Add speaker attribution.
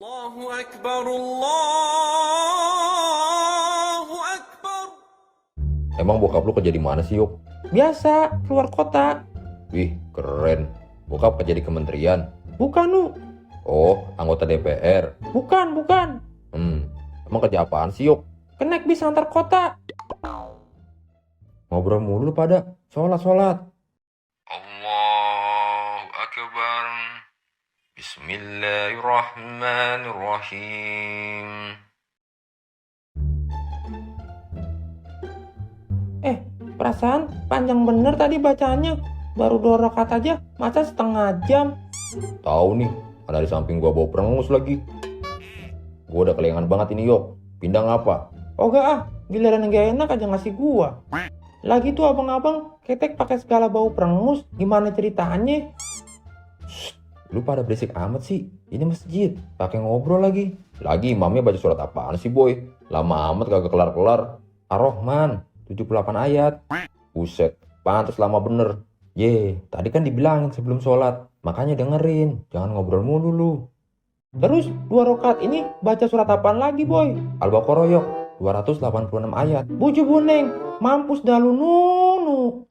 Speaker 1: Allahu Akbar, Allahu Akbar.
Speaker 2: Emang bokap lu kerja di mana sih, Yok?
Speaker 3: Biasa, keluar kota.
Speaker 2: Wih, keren. Bokap kerja di kementerian.
Speaker 3: Bukan, Nu.
Speaker 2: Oh, anggota DPR.
Speaker 3: Bukan.
Speaker 2: Emang kerja apaan sih, Yok?
Speaker 3: Kenek bis antar kota.
Speaker 2: Ngobrol mulu lu pada. Sholat.
Speaker 1: Allahu Akbar. Bismillahirrahmanirrahim.
Speaker 3: Perasaan panjang bener tadi bacanya. Baru 2 rakaat aja, masa setengah jam.
Speaker 2: Tahu nih, ada di samping gua bawa perengus lagi. Gua udah kelingan banget ini, Yok. Pindah ngapa?
Speaker 3: Oga ah, giliran gak enak aja ngasih gua. Lagi tuh abang-abang, ketek pakai segala bau perengus. Gimana ceritanya?
Speaker 2: Lu pada berisik amat sih. Ini masjid, pakai ngobrol lagi. Lagi imamnya baca surat apaan sih, boy? Lama amat kagak kelar-kelar. Ar-Rahman 78 ayat. Buset, pantas lama bener. Tadi kan dibilangin sebelum sholat. Makanya dengerin, jangan ngobrol mulu lu.
Speaker 3: Terus 2 rakaat ini baca surat apaan lagi, boy?
Speaker 2: Al-Baqarah, Yok, 286 ayat.
Speaker 3: Buju buneng, mampus dah lu, Nunu.